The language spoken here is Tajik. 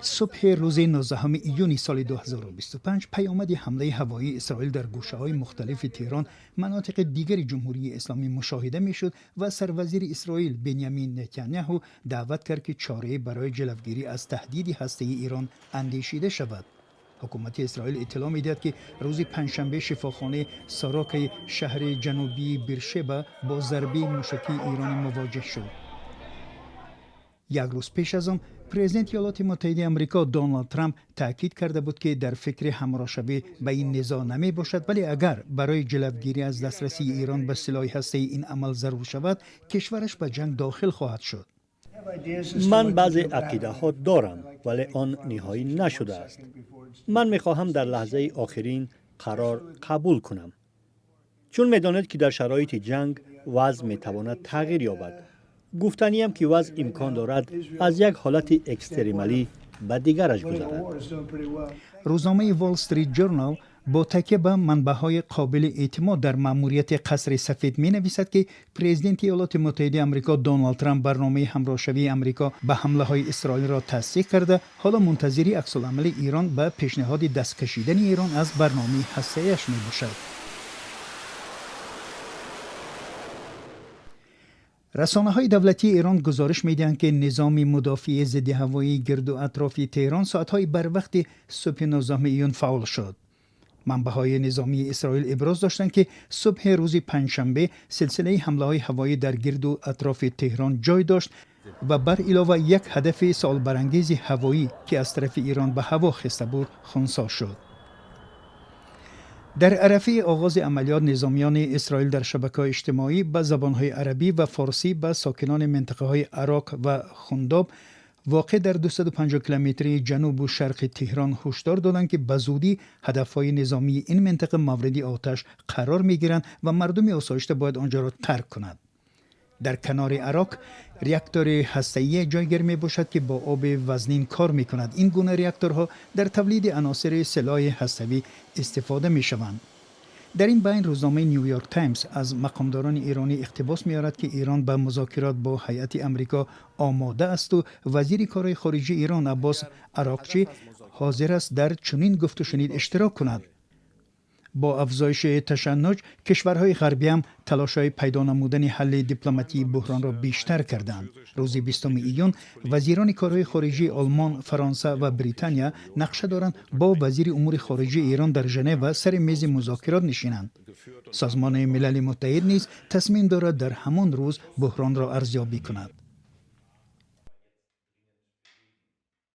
Субҳи рӯзи 19 июни соли 2025 паёмади ҳамлаи ҳавоии Исроил дар гӯшаҳои мухталифи Теҳрон, манотиқи дигари Ҷумҳурии Исломӣ мушоҳида мешуд ва сарвазири Исроил Бенямин Нетаняҳу даъват кард, ки чорае барои ҷилавгирӣ аз таҳдиди ҳастаии Ирон андешида шавад. Ҳукумати Исроил иттилоъ медиҳад, ки рӯзи панҷшанбе шифохонаи Сорокаи шаҳри ҷанубии Биршеба бо зарбаи мушакии иронӣ мувоҷеҳ шуд. Як рӯз пеш аз он президенти Иёлоти Муттаҳидаи Амрико Доналд Трамп таъкид карда буд, ки дар фикри ҳамроҳшавӣ ба ин низоъ намебошад, вале агар барои ҷилавгирӣ аз дастрасии Эрон ба силоҳи ҳастаӣ ин амал зарур шавад, кишвараш ба ҷанг дохил хоҳад шуд. Ман баъзе ақидаҳо дорам, вале он ниҳоӣ нашудааст. Ман мехоҳам дар лаҳзаи охирин қарор қабул кунам, чун медонед, ки дар шароити ҷанг вазъ метавонад тағйир ёбад. Гуфтаниям, ки вазъ имкон дорад аз як ҳолати экстремалӣ ба дигараш гузарад. Рӯзномаи Wall Street Journal бо такя ба манбаъҳои қобили эътимод дар маъмурияти Қасри Сафед менависад, ки президенти Иёлоти Муттаҳидаи Амрико Доналд Трамп барномаи ҳамроҳшавии Амрико ба ҳамлаҳои Исроилро тасдиқ карда, ҳоло мунтазири аксуламали Эрон ба пешниҳоди дасткашидани Эрон аз барномаи ҳастаияш мебошад. Расонаҳои давлатии Эрон гузориш медиҳанд, ки низоми мудофиаи зидди ҳавоии гирду атрофи Теҳрон соатҳои барвақти субҳи 19 июн фаъол шуд. Манбаъҳои низомии Исроил иброз доштанд, ки субҳи рӯзи панҷшанбе силсилаи ҳамлаҳои ҳавоӣ дар гирду атрофи Теҳрон ҷой дошт ва бар илова як ҳадафи суолбарангези ҳавоӣ, ки аз тарафи Эрон ба ҳаво хеста буд, хунсо шуд. Дар арафаи оғози амалиёт низомиёни Исроил дар шабакаҳои иҷтимоӣ ба забонҳои арабӣ ва форсӣ ба сокинони минтақаҳои Арок ва Хундоб, воқеъ дар 250 километрии ҷанубу шарқи Теҳрон, ҳушдор доданд, ки ба зудӣ ҳадафҳои низомии ин минтақа мавриди оташ қарор мегиранд ва мардуми осоишта бояд онҷоро тарк кунад. Дар канори Арок реактори ҳастаие ҷойгир мебошад, ки бо оби вазнин кор мекунад. Ин гуна реакторҳо дар тавлиди аносири силоҳи ҳаставӣ истифода мешаванд. Дар ин байн рӯзномаи Нью Йорк Таймс аз мақомдорони эронӣ иқтибос меорад, ки Эрон ба музокирот бо ҳайати Амрико омода асту вазири корҳои хориҷии Эрон Аббос Арақчӣ ҳозир аст дар чунин гуфтушунид иштирок кунад. Бо афзоиши ташаннуҷ кишварҳои ғарбӣ ҳам талошҳои пайдо намудани ҳалли дипломатии буҳронро бештар карданд. Рӯзи 20 июн вазирони корҳои хориҷии Олмон, Фаронса ва Британия нақша доранд бо вазири умури хориҷии Эрон дар Женева сари мези музокирот нишинанд. Созмони Милали Муттаҳид низ тасмим дорад дар ҳамон рӯз буҳронро арзёбӣ кунад.